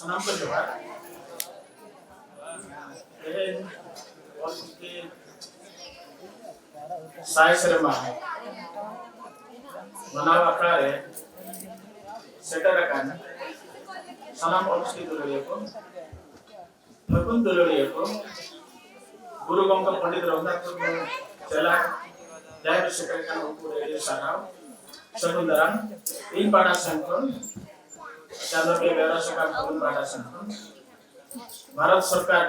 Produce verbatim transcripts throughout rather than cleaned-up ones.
ᱥᱟᱱᱟᱢ ᱠᱚ ᱡᱚᱦᱟᱨ᱾ ᱛᱮᱦᱮᱧ ᱚᱞᱪᱤᱠᱤ ᱥᱟᱭ ᱥᱮᱨᱢᱟ ᱢᱟᱱᱟᱣ ᱟᱠᱷᱲᱟ ᱨᱮ ᱥᱮᱴᱮᱨ ᱟᱠᱟᱱ ᱥᱟᱱᱟᱢ ᱚᱞᱪᱤᱠᱤ ᱫᱩᱞᱟᱹᱲᱤᱭᱟᱹ ᱠᱚ, ᱯᱷᱟᱹᱜᱩᱱ ᱫᱩᱞᱟᱹᱲᱤᱭᱟᱹ ᱠᱚ, ᱜᱩᱨᱩ ᱜᱚᱢᱠᱮ ᱯᱚᱱᱰᱤᱛ ᱨᱚᱜᱷᱩᱱᱟᱛᱷ ᱢᱩᱨᱢᱩ ᱪᱮᱞᱟ ᱡᱟᱦᱟᱸᱭ ᱠᱚ ᱥᱮᱴᱮᱨ ᱟᱠᱟᱱ, ᱩᱱᱠᱩ ᱟᱹᱰᱤ ᱥᱟᱨᱦᱟᱣ, ᱥᱟᱹᱜᱩᱱ ᱫᱟᱨᱟᱢ᱾ ᱤᱧ ᱯᱟᱦᱴᱟ ᱥᱮᱱ ᱠᱷᱚᱱ, ᱪᱟᱸᱫᱳᱠᱤᱭᱟᱹ ᱵᱮᱣᱨᱟ ᱥᱟᱠᱟᱢ ᱯᱷᱟᱹᱜᱩᱱ ᱯᱟᱦᱴᱟ ᱥᱮᱱ ᱠᱷᱚᱱ, ᱵᱷᱟᱨᱚᱛ ᱥᱚᱨᱠᱟᱨ,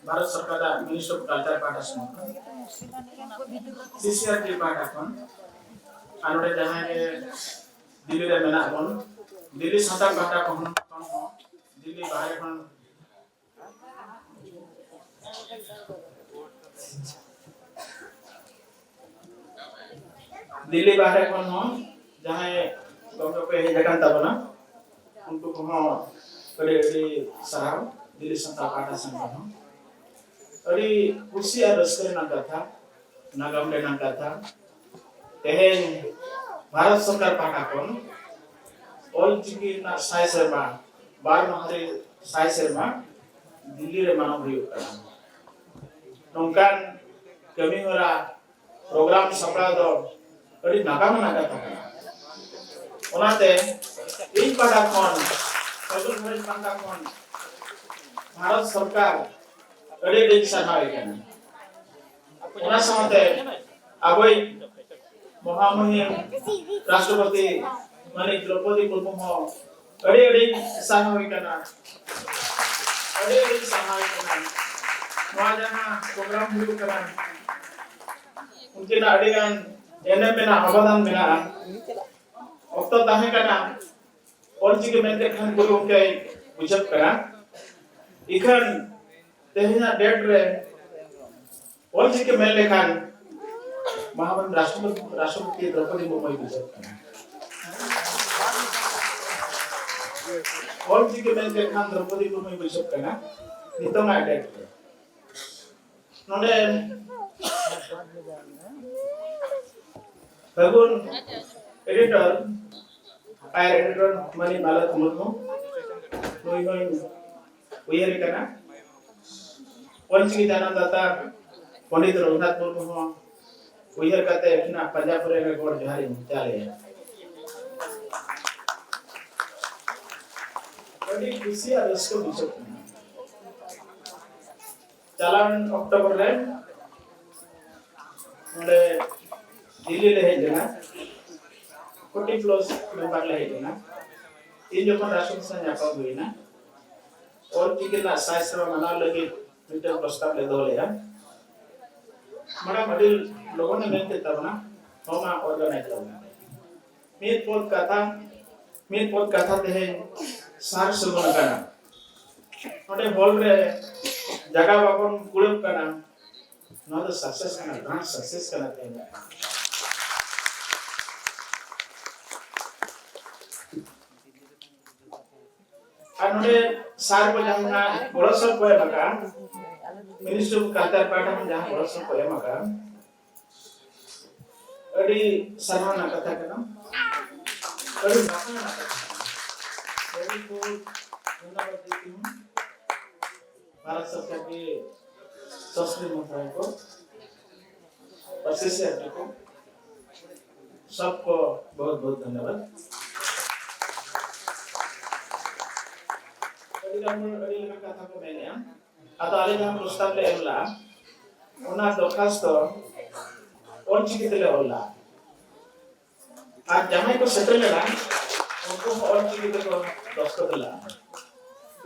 ᱵᱷᱟᱨᱚᱛ ᱥᱚᱨᱠᱟᱨᱟᱜ Ministry of Culture ᱯᱟᱦᱴᱟ ᱥᱮᱱ ᱠᱷᱚᱱ, CCERT ᱯᱟᱦᱴᱟ ᱠᱷᱚᱱ, ᱟᱨ ᱱᱚᱰᱮ ᱡᱟᱦᱟᱸᱭ ᱜᱮ ᱫᱤᱞᱞᱤ ᱨᱮ ᱢᱮᱱᱟᱜ ᱵᱚᱱ, ᱫᱤᱞᱞᱤ ᱥᱟᱱᱛᱟᱲ ᱯᱟᱦᱴᱟ ᱠᱷᱚᱱ ᱦᱚᱸ, ᱫᱤᱞᱞᱤ ᱵᱟᱦᱨᱮ ᱠᱷᱚᱱ ᱫᱤᱞᱞᱤ ᱵᱟᱦᱨᱮ ᱠᱷᱚᱱ ᱦᱚᱸ ᱡᱟᱦᱟᱸᱭ ᱜᱚᱢᱠᱮ ᱠᱚ ᱦᱮᱡ ᱟᱠᱟᱱ ᱛᱟᱵᱚᱱᱟ, ᱩᱱᱠᱩ ᱠᱚᱦᱚᱸ ᱟᱹᱰᱤ ᱟᱹᱰᱤ ᱥᱟᱨᱦᱟᱣ᱾ ᱫᱤᱞᱞᱤ ᱥᱟᱱᱛᱟᱲ ᱯᱟᱦᱴᱟ ᱥᱮᱱ ᱠᱷᱚᱱ ᱦᱚᱸ ᱟᱹᱰᱤ ᱠᱩᱥᱤ ᱟᱨ ᱨᱟᱹᱥᱠᱟᱹ ᱨᱮᱱᱟᱜ ᱠᱟᱛᱷᱟ, ᱱᱟᱜᱟᱢ ᱨᱮᱱᱟᱜ ᱠᱟᱛᱷᱟ᱾ ᱛᱮᱦᱮᱧ ᱵᱷᱟᱨᱚᱛ ᱥᱚᱨᱠᱟᱨ ᱯᱟᱦᱴᱟ ᱠᱷᱚᱱ ᱚᱞ ᱪᱤᱠᱤ ᱨᱮᱱᱟᱜ ᱥᱟᱭ ᱥᱮᱨᱢᱟ, ᱵᱟᱨ ᱢᱟᱦᱟ ᱨᱮ ᱥᱟᱭ ᱥᱮᱨᱢᱟ ᱫᱤᱞᱞᱤ ᱨᱮ ᱢᱟᱱᱟᱣ ᱦᱩᱭᱩᱜ ᱠᱟᱱᱟ᱾ ᱱᱚᱝᱠᱟᱱ ᱠᱟᱹᱢᱤ ᱦᱚᱨᱟ, ᱯᱨᱳᱜᱨᱟᱢ ᱥᱟᱯᱲᱟᱣ ᱫᱚ ᱟᱹᱰᱤ ᱱᱟᱜᱟᱢ ᱟᱱᱟᱜ ᱠᱟᱛᱷᱟ ᱠᱟᱱᱟ᱾ ᱚᱱᱟᱛᱮ ᱤᱧ ᱯᱟᱦᱴᱟ ᱠᱷᱚᱱ, ᱥᱟᱹᱜᱩᱱ ᱜᱷᱟᱨᱚᱸᱡᱽ ᱯᱟᱦᱴᱟ ᱠᱷᱚᱱ ᱵᱷᱟᱨᱚᱛ ᱥᱚᱨᱠᱟᱨ ᱟᱹᱰᱤ ᱟᱹᱰᱤ ᱥᱟᱨᱦᱟᱣ ᱮ ᱠᱟᱱᱟ᱾ ᱚᱱᱟ ᱥᱟᱶᱛᱮ ᱟᱵᱚᱭᱤᱡ ᱢᱚᱦᱟᱢᱩᱦᱤᱢ ᱨᱟᱥᱴᱨᱚᱯᱚᱛᱤ ᱢᱟᱹᱱᱤᱡ ᱫᱨᱚᱯᱚᱫᱤ ᱢᱩᱨᱢᱩ ᱦᱚᱸ ᱟᱹᱰᱤ ᱟᱹᱰᱤ ᱥᱟᱨᱦᱟᱣ ᱮ ᱠᱟᱱᱟ, ᱟᱹᱰᱤ ᱟᱹᱰᱤ ᱥᱟᱨᱦᱟᱣ ᱮ ᱠᱟᱱᱟ᱾ ᱱᱚᱣᱟ ᱡᱟᱦᱟᱸ ᱯᱨᱳᱜᱨᱟᱢ ᱦᱩᱭᱩᱜ ᱠᱟᱱᱟ, ᱩᱱᱠᱤᱱᱟᱜ ᱟᱹᱰᱤ ᱜᱟᱱ ᱮᱱᱮᱢ ᱢᱮᱱᱟᱜᱼᱟ, ᱚᱵᱚᱫᱟᱱ ᱢᱮᱱᱟᱜᱼᱟ᱾ ᱚᱠᱛᱚ ᱛᱟᱦᱮᱸ ᱠᱟᱱᱟ, ᱚᱞᱪᱤᱠᱤ ᱢᱮᱱ ᱠᱮᱫ ᱠᱷᱟᱱ ᱜᱩᱨᱩ ᱜᱚᱢᱠᱮᱭ ᱵᱩᱡᱷᱟᱹᱜ ᱠᱟᱱᱟ᱾ ᱤᱠᱷᱟᱹᱱ ᱛᱮᱦᱮᱧᱟᱜ ᱰᱮᱴ ᱨᱮ ᱚᱞᱪᱤᱠᱤ ᱢᱮᱱ ᱞᱮᱠᱷᱟᱱ ᱢᱚᱦᱟᱢᱟᱱ ᱨᱟᱥᱴᱨᱚᱯᱚᱛᱤ, ᱨᱟᱥᱴᱨᱚᱯᱚᱛᱤ ᱫᱨᱚᱯᱚᱫᱤ ᱢᱩᱨᱢᱩᱭ ᱵᱩᱡᱷᱟᱹᱜ ᱠᱟᱱᱟ᱾ ᱚᱞᱪᱤᱠᱤ ᱢᱮᱱ ᱞᱮᱠᱷᱟᱱ ᱫᱨᱚᱯᱚᱫᱤ ᱢᱩᱨᱢᱩᱭ ᱵᱩᱡᱷᱟᱹᱜ ᱠᱟᱱᱟ ᱱᱤᱛᱚᱝᱟᱜ ᱰᱮᱴ ᱨᱮ᱾ ᱱᱚᱰᱮ ᱯᱷᱟᱹᱜᱩᱱ ᱮᱰᱤᱴᱚᱨ, ᱟᱨ ᱮᱰᱤᱴᱚᱨ ᱢᱟᱹᱱᱤᱡ ᱢᱟᱞᱚᱛ ᱢᱩᱨᱢᱩ, ᱱᱩᱭ ᱦᱚᱸᱧ ᱩᱭᱦᱟᱹᱨᱮ ᱠᱟᱱᱟ᱾ ᱚᱞᱪᱤᱠᱤ ᱡᱟᱱᱟᱢ ᱫᱟᱛᱟ ᱯᱚᱱᱰᱤᱛ ᱨᱚᱜᱷᱩᱱᱟᱛᱷ ᱢᱩᱨᱢᱩ ᱦᱚᱸ ᱩᱭᱦᱟᱹᱨ ᱠᱟᱛᱮ ᱩᱱᱠᱤᱱᱟᱜ ᱯᱟᱸᱡᱟ ᱯᱚᱨᱮ ᱨᱮ ᱜᱚᱰ ᱡᱚᱦᱟᱨᱤᱧ ᱪᱟᱞᱮᱭᱟ᱾ ᱟᱹᱰᱤ ᱠᱩᱥᱤ ᱟᱨ ᱨᱟᱹᱥᱠᱟᱹ ᱵᱩᱡᱷᱟᱹᱜ ᱠᱟᱱᱟ᱾ ᱪᱟᱞᱟᱣᱮᱱ ᱚᱠᱴᱳᱵᱚᱨ ᱨᱮ ᱱᱚᱰᱮ ᱫᱤᱞᱞᱤ ᱞᱮ ᱦᱮᱡ ᱞᱮᱱᱟ, ᱯᱷᱳᱨᱴᱤ ᱯᱞᱟᱥ ᱢᱮᱢᱵᱟᱨ ᱞᱮ ᱦᱮᱡ ᱞᱮᱱᱟ᱾ ᱤᱧ ᱡᱚᱠᱷᱚᱱ ᱨᱟᱥᱴᱨᱚᱯᱚᱛᱤ ᱥᱟᱶ ᱧᱟᱯᱟᱢ ᱦᱩᱭᱱᱟ, ᱚᱞ ᱪᱤᱠᱤ ᱨᱮᱱᱟᱜ ᱥᱟᱭ ᱥᱮᱨᱢᱟ ᱢᱟᱱᱟᱣ ᱞᱟᱹᱜᱤᱫ ᱢᱤᱫᱴᱟᱝ ᱯᱨᱚᱥᱛᱟᱵ ᱞᱮ ᱫᱚᱦᱚ ᱞᱮᱫᱼᱟ᱾ ᱢᱟᱲᱟᱝ ᱟᱹᱰᱤ ᱞᱚᱜᱚᱱ ᱮ ᱢᱮᱱ ᱠᱮᱫ ᱛᱟᱵᱚᱱᱟ, ᱦᱚᱸ ᱢᱟ ᱚᱨᱜᱟᱱᱟᱭᱤᱡᱽ ᱛᱟᱵᱚᱱ᱾ ᱢᱤᱫ ᱯᱚᱫ ᱠᱟᱛᱷᱟ, ᱢᱤᱫ ᱯᱚᱫ ᱠᱟᱛᱷᱟ ᱛᱮᱦᱮᱧ ᱥᱟᱨ ᱥᱟᱹᱜᱩᱱ ᱟᱠᱟᱱᱟ᱾ ᱱᱚᱰᱮ ᱦᱚᱞ ᱨᱮ ᱡᱟᱭᱜᱟ ᱵᱟᱵᱚᱱ ᱠᱩᱲᱟᱹᱣ ᱠᱟᱱᱟ, ᱱᱚᱣᱟ ᱫᱚ ᱥᱟᱠᱥᱮᱥ ᱠᱟᱱᱟ, ᱜᱨᱟᱱᱰ ᱥᱟᱠᱥᱮᱥ ᱠᱟᱱᱟ ᱛᱮᱦᱮᱧ᱾ ᱟᱨ ᱱᱚᱰᱮ ᱥᱟᱨ ᱠᱚ ᱡᱟᱦᱟᱸ ᱜᱚᱲᱚ ᱥᱚᱯᱚᱦᱚᱫ ᱠᱚ ᱮᱢ ᱟᱠᱟᱫ, ᱢᱤᱱᱤᱥᱴᱨᱤ ᱚᱯᱷ ᱠᱟᱞᱪᱟᱨ ᱯᱟᱦᱴᱟ ᱠᱷᱚᱱ ᱡᱟᱦᱟᱸ ᱜᱚᱲᱚ ᱥᱚᱯᱚᱦᱚᱫ ᱠᱚ ᱮᱢ ᱟᱠᱟᱫ, ᱟᱹᱰᱤ ᱥᱟᱨᱦᱟᱣ ᱨᱮᱱᱟᱜ ᱠᱟᱛᱷᱟ ᱠᱟᱱᱟ, ᱟᱹᱰᱤ ᱵᱟᱛᱟᱣ ᱨᱮᱱᱟᱜ ᱠᱟᱛᱷᱟ ᱠᱟᱱᱟ᱾ ᱟᱹᱰᱤ ᱠᱚ ᱫᱷᱚᱱᱭᱚᱵᱟᱫ ᱫᱤ ᱦᱩᱭᱩᱜ ᱵᱷᱟᱨᱚᱛ ᱥᱚᱨᱠᱟᱨ ᱜᱮ ᱥᱚᱥᱠᱨᱤᱛ ᱢᱚᱱᱛᱨᱟᱞᱚᱭ ᱠᱚ ᱯᱟᱹᱨᱥᱤ ᱥᱮ ᱟᱹᱰᱤ ᱠᱚ ᱥᱚᱵ ᱠᱚ ᱵᱚᱦᱩᱛ ᱵᱚᱦᱩᱛ ᱫᱷᱚᱱᱭᱚᱵᱟᱫ᱾ ᱟᱹᱰᱤ ᱜᱟᱱ ᱦᱚᱲ ᱟᱹᱰᱤ ᱞᱮᱠᱟᱱ ᱠᱟᱛᱷᱟ ᱠᱚ ᱢᱮᱱᱮᱜᱼᱟ᱾ ᱟᱫᱚ ᱟᱞᱮ ᱡᱟᱦᱟᱸ ᱯᱨᱚᱥᱛᱟᱵ ᱞᱮ ᱮᱢ ᱞᱟᱜᱼᱟ, ᱚᱱᱟ ᱫᱚᱨᱠᱷᱟᱥᱛᱚ ᱚᱞᱪᱤᱠᱤ ᱛᱮᱞᱮ ᱚᱞ ᱞᱟᱜᱼᱟ᱾ ᱟᱨ ᱡᱟᱦᱟᱸᱭ ᱠᱚ ᱥᱮᱴᱮᱨ ᱞᱮᱱᱟ, ᱩᱱᱠᱩ ᱦᱚᱸ ᱚᱞᱪᱤᱠᱤ ᱛᱮᱠᱚ ᱫᱚᱥᱛᱚᱠᱚᱛ ᱞᱟᱜᱼᱟ᱾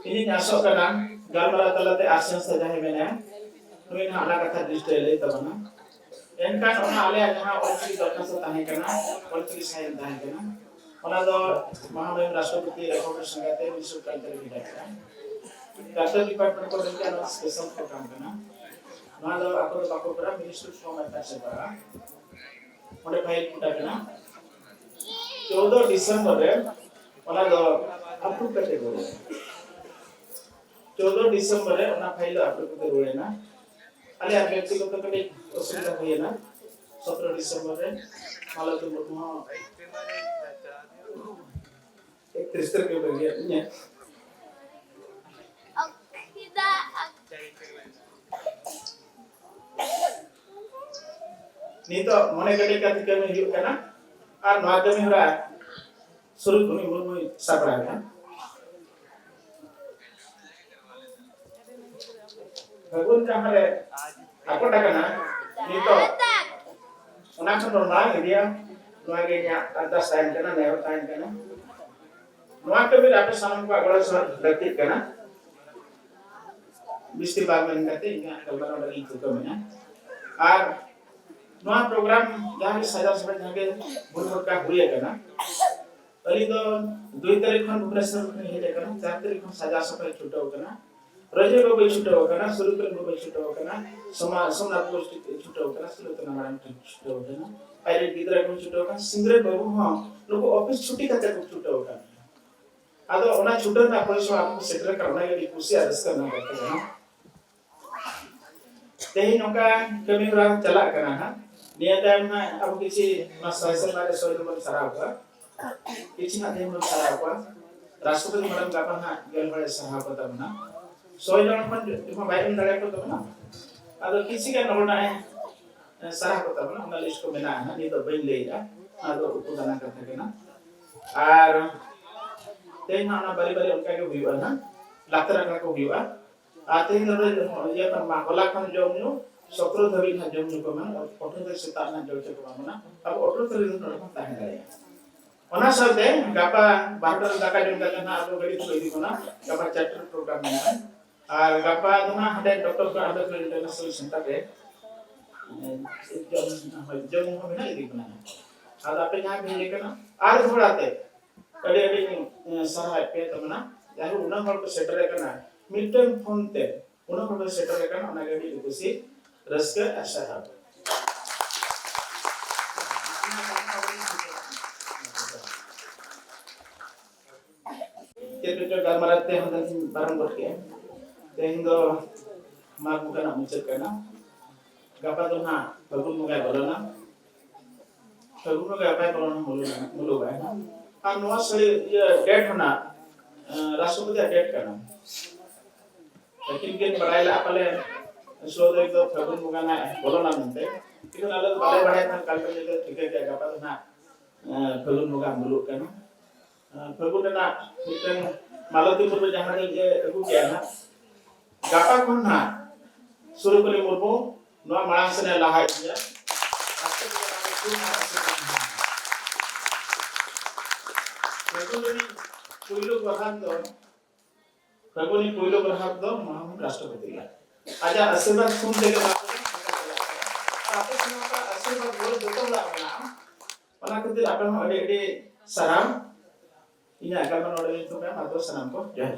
ᱤᱧᱤᱧ ᱟᱥᱚᱜ ᱠᱟᱱᱟ, ᱜᱟᱞᱢᱟᱨᱟᱣ ᱛᱟᱞᱟᱛᱮ ᱟᱨ ᱥᱚᱝᱥᱛᱷᱟ ᱡᱟᱦᱟᱸᱭ ᱢᱮᱱᱟᱭᱟ, ᱱᱩᱭ ᱦᱟᱸᱜ ᱚᱱᱟ ᱠᱟᱛᱷᱟ ᱫᱨᱤᱥᱴᱤ ᱨᱮ ᱞᱟᱹᱭ ᱛᱟᱵᱚᱱᱟ᱾ ᱮᱱᱠᱷᱟᱱ ᱚᱱᱟ ᱟᱞᱮᱭᱟᱜ ᱡᱟᱦᱟᱸ ᱚᱞᱪᱤᱠᱤ ᱫᱚᱨᱠᱷᱟᱥᱛᱚ ᱛᱟᱦᱮᱸ ᱠᱟᱱᱟ, ᱚᱞᱪᱤᱠᱤ ᱥᱟᱭᱤᱱ ᱛᱟᱦᱮᱸ ᱠᱟᱱᱟ, ᱚᱱᱟ ᱫᱚ ᱢᱟᱱᱚᱱᱤᱭᱚ ᱨᱟᱥᱴᱨᱚᱯᱚᱛᱤ ᱨᱮᱠᱚᱢᱮᱱᱰ ᱥᱚᱸᱜᱮᱛᱮ ᱢᱤᱱᱤᱥᱴᱨᱤ ᱚᱯᱷ ᱠᱟᱞᱪᱟᱨ ᱨᱮ ᱵᱷᱮᱡᱟ ᱠᱮᱫᱟ᱾ ᱠᱟᱞᱪᱟᱨ ᱰᱤᱯᱟᱨᱴᱢᱮᱱᱴ ᱠᱚ ᱞᱟᱹᱭ ᱠᱮᱫᱟ, ᱱᱚᱣᱟ ᱥᱯᱮᱥᱟᱞ ᱯᱨᱳᱜᱨᱟᱢ ᱠᱟᱱᱟ, ᱱᱚᱣᱟ ᱫᱚ ᱟᱠᱚ ᱫᱚ ᱵᱟᱠᱚ ᱠᱚᱨᱟᱣᱟ, ᱢᱤᱱᱤᱥᱴᱨᱤ ᱚᱯᱷ ᱦᱳᱢ ᱮᱯᱷᱮᱭᱟᱨᱥ ᱮ ᱠᱚᱨᱟᱣᱟ᱾ ᱚᱸᱰᱮ ᱯᱷᱟᱭᱤᱞ ᱯᱷᱩᱴᱟ ᱠᱟᱱᱟ᱾ ᱪᱳᱫᱚ ᱰᱤᱥᱮᱢᱵᱚᱨ ᱨᱮ ᱚᱱᱟ ᱫᱚ ᱟᱯᱨᱩᱵᱷ ᱠᱟᱛᱮ ᱨᱩᱣᱟᱹᱲ ᱮᱱᱟ᱾ ᱪᱳᱫᱚ ᱰᱤᱥᱮᱢᱵᱚᱨ ᱨᱮ ᱚᱱᱟ ᱯᱷᱟᱭᱤᱞ ᱫᱚ ᱟᱯᱨᱩᱵᱷ ᱠᱟᱛᱮ ᱨᱩᱣᱟᱹᱲ ᱮᱱᱟ᱾ ᱟᱞᱮᱭᱟᱜ ᱵᱮᱠᱛᱤᱜᱚᱛᱚ ᱠᱟᱹᱴᱤᱡ ᱚᱥᱩᱵᱤᱫᱷᱟ ᱦᱩᱭᱮᱱᱟ᱾ ᱥᱚᱛᱨᱚ ᱰᱤᱥᱮᱢᱵᱚᱨ ᱨᱮ ᱢᱟᱞᱚᱛᱤ ᱢᱩᱨᱢᱩ ᱦᱚᱸ ᱮᱠᱛᱨᱤᱥ ᱛᱟᱹᱨᱤᱠᱷ ᱨᱮ ᱵᱟᱹᱜᱤᱭᱟᱫ ᱞᱤᱧᱟᱹ᱾ ᱱᱤᱛᱚᱜ ᱢᱚᱱᱮ ᱠᱮᱴᱮᱡ ᱠᱟᱛᱮ ᱠᱟᱹᱢᱤ ᱦᱩᱭᱩᱜ ᱠᱟᱱᱟ᱾ ᱟᱨ ᱱᱚᱣᱟ ᱠᱟᱹᱢᱤ ᱦᱚᱨᱟ ᱥᱩᱨᱩᱡ ᱠᱷᱚᱱᱤ ᱢᱩᱨᱢᱩᱭ ᱥᱟᱯᱲᱟᱣᱮᱫᱟ᱾ ᱯᱷᱟᱹᱜᱩᱱ ᱡᱟᱦᱟᱸ ᱨᱮ ᱟᱠᱚᱴ ᱟᱠᱟᱱᱟ, ᱱᱤᱛᱚᱜ ᱚᱱᱟ ᱠᱷᱚᱱ ᱵᱚᱱ ᱢᱟᱲᱟᱝ ᱤᱫᱤᱭᱟ᱾ ᱱᱚᱣᱟ ᱜᱮ ᱤᱧᱟᱹᱜ ᱟᱨᱫᱟᱥ ᱛᱟᱦᱮᱱ ᱠᱟᱱᱟ, ᱱᱮᱦᱚᱨ ᱛᱟᱦᱮᱱ ᱠᱟᱱᱟ᱾ ᱱᱚᱣᱟ ᱠᱟᱹᱢᱤ ᱨᱮ ᱟᱯᱮ ᱥᱟᱱᱟᱢ ᱠᱚᱣᱟᱜ ᱜᱚᱲᱚ ᱥᱚᱦᱚᱫ ᱞᱟᱹᱠᱛᱤᱜ ᱠᱟᱱᱟ᱾ ᱵᱤᱥᱛᱤ ᱵᱟᱝ ᱢᱮᱱ ᱠᱟᱛᱮ ᱤᱧᱟᱹᱜ ᱜᱟᱞᱢᱟᱨᱟᱣ ᱞᱟᱹᱜᱤᱫ ᱤᱧ ᱛᱷᱩᱠᱟᱹᱢᱮᱜᱼᱟ᱾ ᱟᱨ ᱱᱚᱣᱟ ᱯᱨᱳᱜᱨᱟᱢ ᱡᱟᱦᱟᱸ ᱜᱮ ᱥᱟᱡᱟᱣ ᱥᱟᱯᱲᱟᱣ ᱡᱟᱦᱟᱸ ᱜᱮ ᱵᱷᱩᱞ ᱵᱷᱚᱴᱠᱟ ᱦᱩᱭ ᱟᱠᱟᱱᱟ, ᱟᱹᱞᱤᱧ ᱫᱚ ᱫᱩᱭ ᱛᱟᱹᱨᱤᱠᱷ ᱠᱷᱚᱱ ᱵᱷᱩᱵᱽᱱᱮᱥᱚᱨ ᱠᱷᱚᱱ ᱦᱮᱡ ᱟᱠᱟᱱᱟ, ᱪᱟᱨ ᱛᱟᱹᱨᱤᱠᱷ ᱠᱷᱚᱱ ᱥᱟᱡᱟᱣ ᱥᱟᱯᱲᱟᱣ ᱪᱷᱩᱴᱟᱹᱣ ᱟᱠᱟᱱᱟ᱾ ᱨᱚᱡᱚ ᱵᱟᱹᱵᱩᱭ ᱪᱷᱩᱴᱟᱹᱣ ᱟᱠᱟᱱᱟ, ᱥᱩᱨᱩᱯᱨᱮᱱ ᱵᱟᱹᱵᱩᱭ ᱪᱷᱩᱴᱟᱹᱣ ᱟᱠᱟᱱᱟ, ᱥᱚᱢᱟ-, ᱥᱳᱢᱱᱟᱛᱷ ᱜᱳᱥᱴᱤ ᱪᱷᱩᱴᱟᱹᱣ ᱟᱠᱟᱱᱟ, ᱥᱩᱞᱚᱛᱚᱱᱟ ᱢᱟᱨᱟᱝ ᱪᱷᱩᱴᱟᱹᱣ ᱟᱠᱟᱱᱟ, ᱟᱡ ᱨᱮᱱ ᱜᱤᱫᱽᱨᱟᱹ ᱠᱚ ᱪᱷᱩᱴᱟᱹᱣ ᱟᱠᱟᱱᱟ, ᱥᱤᱝᱨᱟᱹᱭ ᱵᱟᱹᱵᱩ ᱦᱚᱸ ᱱᱩᱠᱩ ᱚᱯᱷᱤᱥ ᱪᱷᱩᱴᱤ ᱠᱟᱛᱮ ᱠᱚ ᱪᱷᱩᱴᱟᱹᱣ ᱟᱠᱟᱱᱟ᱾ ᱟᱫᱚ ᱚᱱᱟ ᱪᱷᱩᱴᱟᱹᱣ ᱨᱮᱱᱟᱜ ᱯᱚᱨᱤᱥᱨᱚᱢ ᱟᱯᱮ ᱠᱚ ᱥᱮᱴᱮᱨ ᱟᱠᱟᱱᱟ, ᱚᱱᱟ ᱜᱮ ᱟᱹᱰᱤ ᱠᱩᱥᱤ ᱟᱨ ᱨᱟᱹᱥᱠᱟᱹ ᱨᱮᱱᱟᱜ ᱠᱟᱛᱷᱟ ᱠᱟᱱᱟ᱾ ᱛᱮᱦᱮᱧ ᱱᱚᱝᱠᱟ ᱠᱟᱹᱢᱤ ᱦᱚᱨᱟ ᱪᱟᱞᱟᱜ ᱠᱟᱱᱟ ᱦᱟᱸᱜ᱾ ᱱᱤᱭᱟᱹ ᱛᱟᱭᱚᱢ ᱦᱟᱸᱜ ᱟᱵᱚ ᱠᱤᱪᱷᱤ ᱱᱚᱣᱟ ᱥᱟᱭ ᱥᱮᱨᱢᱟ ᱨᱮ ᱥᱚᱭ ᱫᱚᱵᱚᱱ ᱥᱟᱨᱦᱟᱣ ᱠᱚᱣᱟ, ᱠᱤᱪᱷᱤ ᱦᱟᱸᱜ ᱛᱮᱦᱮᱧ ᱵᱚᱱ ᱥᱟᱨᱦᱟᱣ ᱠᱚᱣᱟ᱾ ᱨᱟᱥᱴᱨᱚᱯᱚᱛᱤ ᱢᱮᱰᱟᱢ ᱜᱟᱯᱟ ᱦᱟᱸᱜ ᱜᱮᱞ ᱦᱚᱲᱮ ᱥᱟᱨᱦᱟᱣ ᱠᱚ ᱛᱟᱵᱚᱱᱟ᱾ ᱥᱚᱭ ᱡᱚᱱ ᱠᱷᱚᱱ ᱡᱚᱠᱷᱚᱱ ᱵᱟᱭ ᱮᱢ ᱫᱟᱲᱮᱭᱟᱠᱚ ᱛᱟᱵᱚᱱᱟ, ᱟᱫᱚ ᱠᱤᱪᱷᱤ ᱜᱟᱱ ᱦᱚᱲ ᱱᱟᱜ ᱮ ᱥᱟᱨᱦᱟᱣ ᱠᱚ ᱛᱟᱵᱚᱱᱟ, ᱚᱱᱟ ᱞᱤᱥᱴ ᱠᱚ ᱢᱮᱱᱟᱜᱼᱟ ᱦᱟᱸᱜ, ᱱᱤᱛ ᱫᱚ ᱵᱟᱹᱧ ᱞᱟᱹᱭᱮᱫᱼᱟ, ᱚᱱᱟ ᱫᱚ ᱩᱠᱩ ᱫᱟᱱᱟ ᱠᱟᱛᱷᱟ ᱠᱟᱱᱟ᱾ ᱟᱨ ᱛᱮᱦᱮᱧ ᱦᱟᱸᱜ ᱚᱱᱟ ᱵᱟᱨᱤ ᱵᱟᱨᱤ ᱚᱱᱠᱟ ᱜᱮ ᱦᱩᱭᱩᱜᱼᱟ ᱦᱟᱸᱜ, ᱞᱟᱛᱟᱨ ᱟᱠᱷᱲᱟ ᱠᱚ ᱦᱩᱭᱩᱜᱼᱟ᱾ ᱟᱨ ᱛᱮᱦᱮᱧ ᱫᱚ ᱤᱭᱟᱹ ᱠᱷᱚᱱ ᱢᱟ, ᱦᱚᱞᱟ ᱠᱷᱚᱱ ᱡᱚᱢ ᱧᱩ, ᱥᱚᱛᱨᱚ ᱫᱷᱟᱹᱵᱤᱡ ᱦᱟᱸᱜ ᱡᱚᱢ ᱧᱩ ᱠᱚ ᱢᱮᱱᱟᱜᱼᱟ, ᱟᱴᱷᱨᱚ ᱛᱟᱹᱨᱤᱠᱷ ᱥᱮᱛᱟᱜ ᱨᱮᱱᱟᱜ ᱡᱚᱢ ᱧᱩ ᱠᱚ ᱮᱢᱟ ᱵᱚᱱᱟ, ᱟᱵᱚ ᱟᱴᱷᱨᱚ ᱛᱟᱹᱨᱤᱠᱷ ᱫᱚ ᱱᱚᱰᱮ ᱵᱚᱱ ᱛᱟᱦᱮᱸ ᱫᱟᱲᱮᱭᱟᱜᱼᱟ᱾ ᱚᱱᱟ ᱥᱟᱶᱛᱮ ᱜᱟᱯᱟ ᱵᱟᱨᱚᱴᱟ ᱨᱮ ᱫᱟᱠᱟ ᱡᱚᱢ ᱠᱟᱛᱮ ᱦᱟᱸᱜ ᱟᱵᱚ ᱜᱟᱹᱰᱤ ᱛᱮᱠᱚ ᱤᱫᱤ ᱵᱚᱱᱟ, ᱜᱟᱯᱟ ᱪᱟᱨᱴᱟ ᱨᱮ ᱯᱨᱳᱜᱨᱟᱢ ᱢᱮᱱᱟᱜᱼᱟ᱾ ᱟᱨ ᱜᱟᱯᱟ ᱫᱚ ᱦᱟᱸᱜ ᱦᱟᱸᱰᱮ ᱰᱚᱠᱴᱚᱨ ᱠᱚ ᱟᱢᱵᱮᱫᱠᱚᱨ ᱤᱱᱴᱟᱨᱱᱮᱥᱱᱟᱞ ᱥᱮᱱᱴᱟᱨ ᱨᱮ, ᱮ, ᱡᱚᱢ, ᱦᱳᱭ, ᱡᱚᱢ ᱧᱩ ᱦᱚᱸ ᱢᱮᱱᱟᱜ ᱤᱫᱤ ᱠᱟᱱᱟ᱾ ᱟᱫᱚ ᱟᱯᱮ ᱡᱟᱦᱟᱸ ᱯᱮ ᱦᱮᱡ ᱟᱠᱟᱱᱟ, ᱟᱨ ᱫᱚᱦᱲᱟ ᱛᱮ ᱟᱹᱰᱤ ᱟᱹᱰᱤ, ᱮ, ᱥᱟᱨᱦᱟᱣᱮᱫ ᱯᱮ ᱛᱟᱵᱚᱱᱟ᱾ ᱡᱟᱭᱦᱳᱠ, ᱩᱱᱟᱹᱜ ᱦᱚᱲ ᱠᱚ ᱥᱮᱴᱮᱨ ᱟᱠᱟᱱᱟ, ᱢᱤᱫᱴᱟᱝ ᱯᱷᱳᱱ ᱛᱮ ᱩᱱᱟᱹᱜ ᱦᱚᱲ ᱠᱚ ᱥᱮᱴᱮᱨ ᱟᱠᱟᱱᱟ, ᱚᱱᱟ ᱜᱮ ᱟᱹᱰᱤ ᱠᱩᱥᱤ, ᱨᱟᱹᱥᱠᱟᱹ ᱟᱨ ᱥᱟᱨᱦᱟᱣ᱾ ᱪᱮᱫ ᱠᱚᱪᱚ ᱜᱟᱞᱢᱟᱨᱟᱣ ᱛᱮ ᱦᱚᱸ ᱛᱟᱦᱞᱮᱧ ᱯᱟᱨᱚᱢ ᱜᱚᱫ ᱠᱮᱜᱼᱟ᱾ ᱛᱮᱦᱮᱧ ᱫᱚ ᱢᱟᱜᱽ ᱵᱚᱸᱜᱟ ᱨᱮᱱᱟᱜ ᱢᱩᱪᱟᱹᱫ ᱠᱟᱱᱟ᱾ ᱜᱟᱯᱟ ᱫᱚ ᱱᱟᱜ ᱯᱷᱟᱹᱜᱩᱱ ᱵᱚᱸᱜᱟᱭ ᱵᱚᱞᱚᱱᱟ᱾ ᱯᱷᱟᱹᱜᱩᱱ ᱵᱚᱸᱜᱟ ᱜᱟᱯᱟᱭ ᱵᱚᱞᱚᱱᱟ, ᱢᱩᱞᱩᱜ, ᱢᱩᱞᱩᱜᱟᱭ ᱱᱟᱜ᱾ ᱟᱨ ᱱᱚᱣᱟ ᱥᱟᱹᱨᱤ, ᱤᱭᱟᱹ, ᱰᱮᱴ ᱦᱚᱸ ᱱᱟᱜ, ᱮᱸ, ᱨᱟᱥᱴᱨᱚᱯᱚᱛᱤᱭᱟᱜ ᱰᱮᱴ ᱠᱟᱱᱟ᱾ ᱟᱹᱠᱤᱱ ᱠᱤᱱ ᱵᱟᱲᱟᱭ ᱞᱮᱫᱼᱟ ᱯᱟᱞᱮ ᱥᱳᱞᱳ ᱛᱟᱹᱨᱤᱠᱷ ᱫᱚ ᱯᱷᱟᱹᱜᱩᱱ ᱵᱚᱸᱜᱟ ᱱᱟᱜ ᱵᱚᱞᱚᱱᱟ ᱢᱮᱱᱛᱮ᱾ ᱠᱤᱱᱛᱩ ᱟᱞᱮ ᱫᱚ ᱵᱟᱞᱮ ᱵᱟᱲᱟᱭ ᱠᱷᱟᱱ ᱠᱟᱞᱯᱮ ᱞᱟᱹᱭ ᱴᱷᱤᱠᱟᱹ ᱠᱮᱜᱼᱟ, ᱜᱟᱯᱟ ᱫᱚ ᱱᱟᱜ ᱯᱷᱟᱹᱜᱩᱱ ᱵᱚᱸᱜᱟ ᱵᱩᱞᱩᱜ ᱠᱟᱱᱟ᱾ ᱯᱷᱟᱹᱜᱩᱱ ᱨᱮᱱᱟᱜ ᱢᱤᱫᱴᱟᱝ ᱢᱟᱞᱚᱛᱤ ᱢᱩᱨᱢᱩ ᱡᱟᱦᱟᱸ ᱨᱮ ᱟᱹᱜᱩ ᱠᱮᱜᱼᱟ ᱱᱟᱜ, ᱜᱟᱯᱟ ᱠᱷᱚᱱ ᱱᱟᱜ ᱥᱩᱨᱩᱠᱩᱱᱤ ᱢᱩᱨᱢᱩ ᱱᱚᱣᱟ ᱢᱟᱲᱟᱝ ᱥᱮᱱ ᱮ ᱞᱟᱦᱟ ᱤᱫᱤᱭᱟ᱾ ᱯᱷᱟᱹᱜᱩᱱ ᱨᱤᱱᱤᱡ ᱯᱩᱭᱞᱩ ᱜᱨᱟᱦᱚᱠ ᱫᱚ ᱯᱷᱟᱹᱜᱩᱱᱤ ᱯᱩᱭᱞᱩ ᱜᱨᱟᱦᱚᱠ ᱫᱚ ᱢᱟᱱᱚᱱᱤᱭᱚ ᱨᱟᱥᱴᱨᱚᱯᱚᱛᱤ ᱜᱮ᱾ ᱟᱡᱟᱜ ᱟᱥᱤᱨᱵᱟᱫᱽ ᱛᱷᱩᱢ ᱛᱮᱜᱮ ᱱᱚᱣᱟ ᱠᱚᱫᱚ ᱪᱟᱞᱟᱜ ᱠᱟᱱᱟ᱾ ᱟᱨ ᱟᱯᱮ ᱥᱮᱱ ᱱᱚᱝᱠᱟ ᱟᱥᱤᱨᱵᱟᱫᱽ ᱜᱚᱲᱚ ᱡᱚᱛᱚ ᱦᱚᱲᱟᱜ ᱢᱮᱱᱟᱜᱼᱟ᱾ ᱚᱱᱟ ᱠᱷᱟᱹᱛᱤᱨ ᱟᱯᱮ ᱦᱚᱸ ᱟᱹᱰᱤ ᱟᱹᱰᱤ ᱥᱟᱨᱦᱟᱣ᱾ ᱤᱧᱟᱹᱜ ᱜᱟᱞᱢᱟᱨᱟᱣ ᱱᱚᱰᱮ ᱜᱤᱧ ᱛᱷᱩᱠᱟᱢᱟ᱾ ᱟᱫᱚ ᱥᱟᱱᱟᱢ ᱠᱚ ᱡᱚᱦᱟᱨ᱾